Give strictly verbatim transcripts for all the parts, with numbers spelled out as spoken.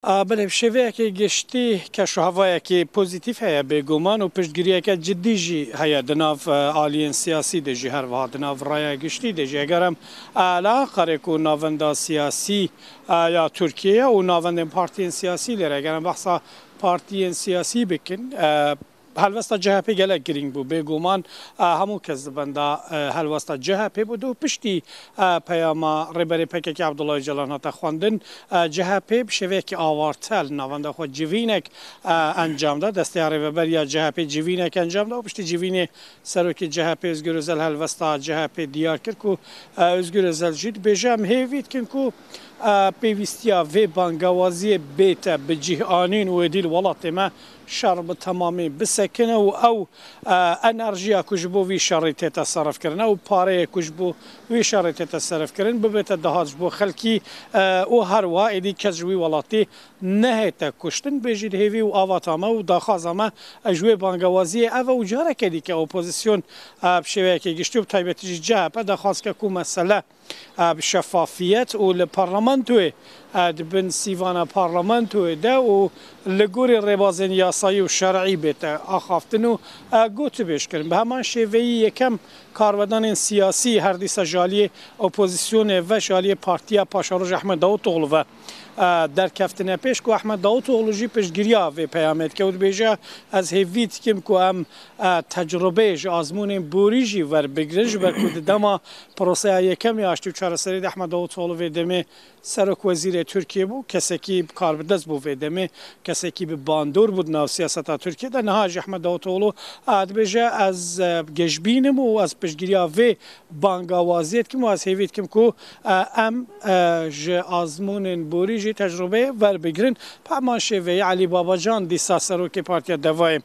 A, belê, bi şêveyekê giştî keşûhevayekê pozîtîf heye bêguman û piştgiriyeke cidî jî heye di nav, e, aliyên siyasî de jî, her wiha di nav raya giştî de jî. Eger em, e, li Anqarê ku navenda siyasî, e, ya Tirkiyê ye û navendên partiyên siyasî lê re, eger em behsa partiyên siyasî bikin, e, helwesta C H P gelek girîng bû. Bêguman, e, hemû kes di benda, e, helwesta C H P bû. Dû piştî, e, peyama Rêberê P K K Abdullah Ocalan hate xwendin, e, C H P bi şêveyekî awartel navenda xwe civînek, e, encam da. Desteya Rêveber ya C H P civînek encam da û piştî civînê Serokê C H P Ozgur Ozel helwesta C H P diyar kir ku, e, Ozgur Ozel jî dibêje, em hêvî dikin ku, e, pêwîstiya vê bangawaziyê bête bi cih anîn û êdî li welatê me şer bi temamî bisekine û ew, e, enerjiya ku ji bo vî şerî tête serifkirin, ew pareyê ku ji bo wî şerî tête serifkirin, bibête dahat ji bo xelkî, e, û her wiha êdî kes ji wî welatî nehête kuştin. Bê jî di hêvî û avata me û daxwaza me, e, ji wê bangewaziyê ev e û careke dîke opozîsyon, e, bi şêweyekê giştî û bi taybetî jî C H P daxwaz ke ku mesele, e, bi şefafiyet û li parlamentoyê, e, di bin sîvana parlamentoyê de û li gorî rêbazên yasayî û şer'î bête axaftin û, e, gotûbêj kirin. Bi heman şêveyî yekem karvedanên siyasî her dîsa ji aliyê opozîsyonê ve, ji aliyê Partiya Paşeroja Ehmed Davutoğlu ve, e, derkeftine pêş ku Ehmed Davutoğlu jî piştgiriya vê peyamê dike û dibêje, ez hêvî dikim ku em, e, tecrubeyê ji azmûnên borî jî werbigirin, ji ber ku di dema proseya yekem ya aştî û çareserî de Ehmed Davutoğlu vê demê Serok Wezîrê Tirkiyê bû, kesekî bi kar bi dest bû vê demê, kesekî bi bandor bû di nav siyaseta Tirkiyê de. Niha jî Ehmed Davutoğlu, e, dibêje, ez, e, geşbîn im û ez piştgiriya vê bangawaziyê dikim û ez hêvî dikim ku, e, em, e, ji azmûnên borî jî tecrûbeyê werbigirin. Bi heman şêveyî Elî Babacan dîsa serokê Partiya Devayê,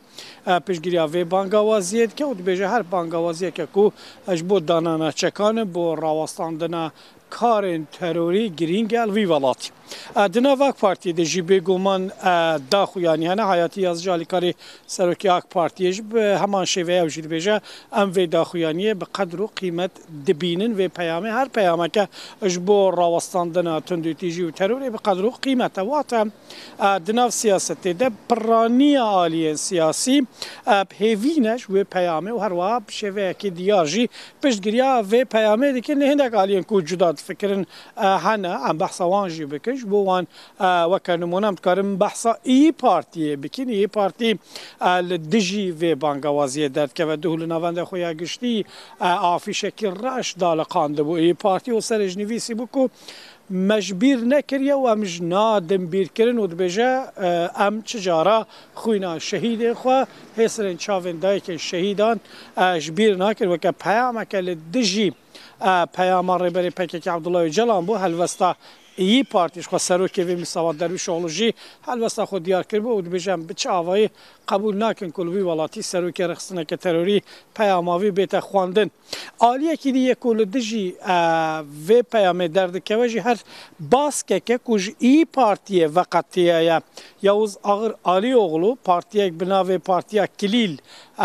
e, piştgiriya vê bangawaziyê dike û dibêje, her bangawaziyeke ku ji bo danana çekan e, bo rawestandina karên terorî girîng e li vî welatî. E, di nav AK Partiyê de jî bêguman, e, daxuyanî hene. Hayatî Yazıcı Alîkarî serokê AK Partiyê jî bi heman şêveyê ew jî dibêje, em vê daxuyaniyê bi qedr û qîmet dibînin, vê peyamê her peyameke ji bo rawestandina tundûtîjî û terorê bi qedr û qîmet e. Wate, e, di nav siyasetê de piraniya aliyên siyasî, e, bi hêvî ne ji wê peyamê û her wiha bi şêveyekî diyar jî piştgiriya vê peyamê dikin. Lê hindek aliyên ku cuda difikirin, e, hene, em behsa wan jî bikin. Ji bo wan, e, weke nimûne em dikarin behsa İYİ Partiyê bikin. İYİ Partî, e, li dijî vê bangawaziyê derdikeve. Duh li navenda xwe ya giştî, e, afîşekî reş daliqandibû. İYİ Partî û serê ji nivîsî bû ku me ji bîr nekiriye û em ji nadin bîrkirin û dibêje, e, em çi cara xwîna şehîdên xwe, hêsirên çavên dayikên şehîdan, e, ji bîr nakin. Weke peyameke li dijî, e, peyama Rêberê P K K Abdullah Ocalan bû, helwesta İYİ Partî ji xwe serokê vê mîsawa Derwîşoğlu jî helwesta xwe diyar kiribû û dibêje, em bi çi avayî qebûl nakin ku li wî welatî serokê rêxistineke terorî peyama vî bête xwendin. Aliyekî dî yê ku li dijî, e, vê peyamê derdikeve jî her baskeke ku ji İYİ Partiyê veqetiyaye. Yavuz Ağır Alioğlu partiyek bi navê Partiya Kilîl, e,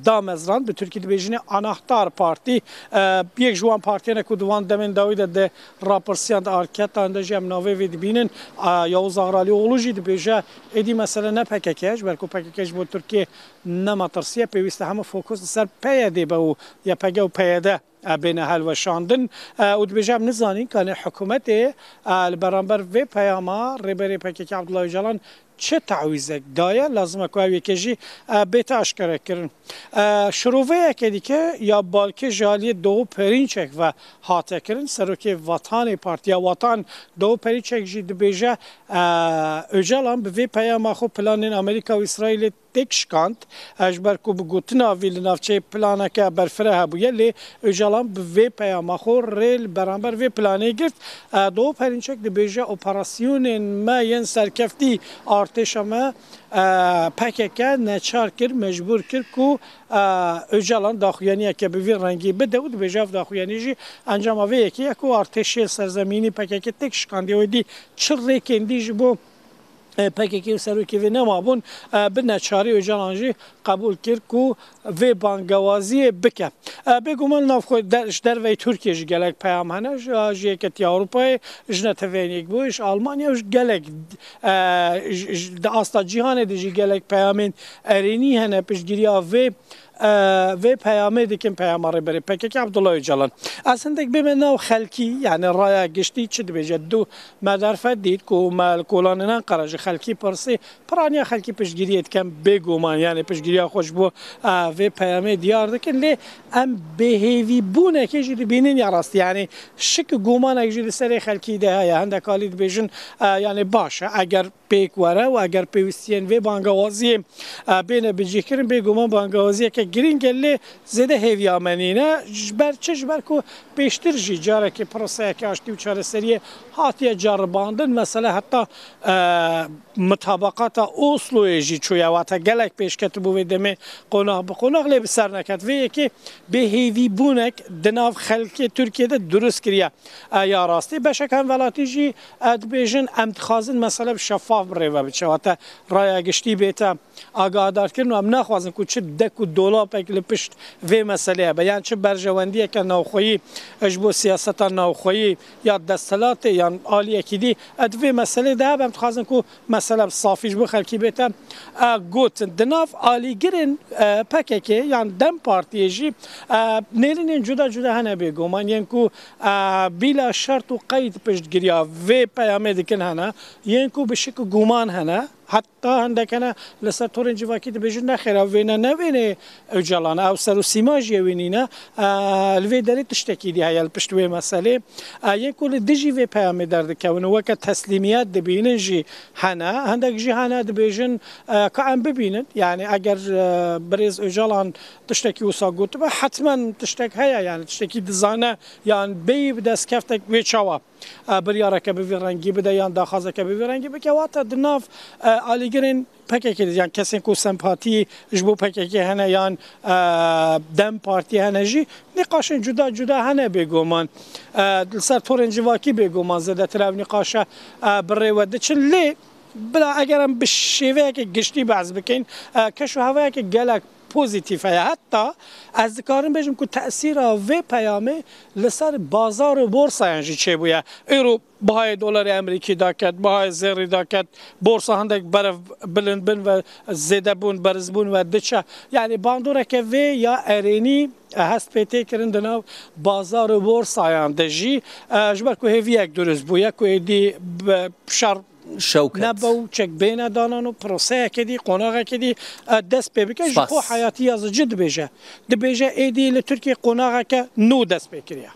damezrand, bi Tirkî dibêjine Anahtar Partî. E, yek ji wan partiyene ku di wan demên dawî de di rapirsiyand arketan de jî em navê vê dibînin. E, Yavuz Ağır Alioğlu jî dibêje, êdî mesele ne P K K ye, ji ber ku P K K ji bo Tirkiyê ne metirsî ye, pêwîst e hemû fokus li ser P Y D be û Y P G û P Y D, e, bêne helweşandin. E, û dibêje, em nizanin kanê hikûmetê, e, li beramber vê peyama Rêberê P K K Abdullah Ocalan çi tawîzek daye, lazim e ku ew yekê jî, e, bête aşkerekirin. E, şiroveyeke dike ya balkê ji aliyê Doğu Perinçek ve hate kirin. Serokê Vatanê, Partiya Vatan, Doğu Perinçek jî dibêje, e, Ocalan bi vê peyama xwe planên Amerîka û Îsraîlê têk şikand. E, ji ber ku bi gotina vî li navçeyê planeke berfireh hebûye, lê Ocalan bi vê peyama xwe rê li beramber vê planê girt. E, Doğu Perinçek dibêje, operasyonên me yên serkeftî artêşa me, e, P K K neçar kir, mecbûr kir ku, e, Ocalan daxuyaniyeke bi vî rengî bide û dibêje, ev daxuyanî jî encama vê yekê ye ku artêşê serzemînî P K K têk şikandiye. Wê dî çi rêkên dî ji bo e, P K K û serokê vê nemabûn, e, bi neçarî Ocalan jî qebûl kir ku vê bangewaziyê bike. E, bêguman navxwe der-, ji derveyî Tirkiyê jî gelek peyam hene, ji, ji Yeketiya Ewropayê, ji Neteweyên Yekbûyî, ji Almanya û ji gelek, e, ji, ji, di asta cîhanê de jî gelek peyamên erênî hene piştgiriya vê, e, vê peyamê dikin, peyama Rêberê P K K Abdullah Ocalan. Ez hindek bême nav xelkî, yani raya giştî çi dibêje? Du, me derfet dît ku me li kolanên Enqere ji xelkî pirsî, piraniya xelkî piştgiriyê dikin, bêguman, yani piştgiriya xwe ji bo, e, vê peyamê diyar dikin, lê em bêhêvîbûnekê jî dibînin ya rastî, yani şik û gumanek jî di serê xelkî de heye. Hindek alî dibêjin, e, yani baş e, eger pêk were û eger pêwîstiyên vê bangewaziyê, e, bêne bicihkirin, bêguman bangewaziyeke girîng e, lê zêde hêviya me nîne. Ji ber çi? Ji ber ku pêştir jî carekê proseyeke aştî û çareseriyê hatiye ceribandin. Mesele heta, e, mitabaqata Osloyê jî çûye, wate gelek pêşketibû vê demê qonax bi qonax, lê bi ser neket. Vê yekê bêhêvîbûnek di nav xelkê Tirkiyê de dirust kiriye. E, ya rastî beşek hemwelatî jî, e, dibêjin, em dixwazin mesele bi şefaf bi rê ve biçe, wate raya giştî bête agadarkirin û em naxwazin ku çi dek û dolapek li pişt vê meselê hebe, yan çi berjewendiyeke navxweyî ji bo siyaseta navxweyî ya desthilatê yan aliyekî dî, e, di vê meselê de hebe, em dixwazin ku mesele bi safî ji bo xelkî bête, e, gotin. Di nav alîgirên, e, P K K yan DEM Partiyê jî, e, nêrînên cuda cuda hene bêguman, yên ku, e, bîla şert û qeyd piştgiriya vê peyamê dikin hene, yên ku bi şik û guman hene. Heta hindek hene li ser torên civakî dibêjin, nexêr, ev wêne ne wêneyê Ocalan e, ew ser û sîma jî yê wî nîne. E, li vê derê tiştekî dî heye li pişt wê meselê. E, yên ku li dijî vê peyamê derdikevin û weke teslîmiyet dibînin jî hene. Hindek jî hene dibêjin, e, ka em bibînin. Yani eger, e, birêz Ocalan tiştekî wisa gotibe, hetmen tiştek heye, yani tiştekî dizane, yan bêyî bi destkeftek wê çawa, e, biryareke bi vî rengî bide yan daxwazeke bi vî rengî bike, wate di nav, e, alîgirên P K K de, yan kesên ku sempatî ji bo P K K hene yan, e, DEM Partiyê hene jî, nîqaşên cuda cuda hene bêguman. E, li ser torên civakî bêguman zêdetir ev nîqaşe, e, bi rê ve diçin. Lê bila eger em bi şêveyeke giştî behs bikin, e, keş û hevayeke gelek pozîtîf heye. Heta ez dikarim bêjim ku tesîra vê peyamê li ser bazar û borsayan jî çêbûye. Îro bihayê dolarê Amerîkî daket, bihayê zêrî daket, borsa hindek berev bilind bin ve zêde bûn, beriz bûn ve diçe. Yani bandoreke vê ya erênî, e, hest pê tê kirin di nav bazar û borsayan de jî, e, ji ber ku hêviyek durust bûye ku êdî bi şer şewket nebe û çek bêne danan û proseyeke dî, qonaxeke dî, e, dest pê bike. Ji xwe heyatiya zici dibêje. Dibêje êdî li Tirkiyê qonaxeke nû dest pê kiriye.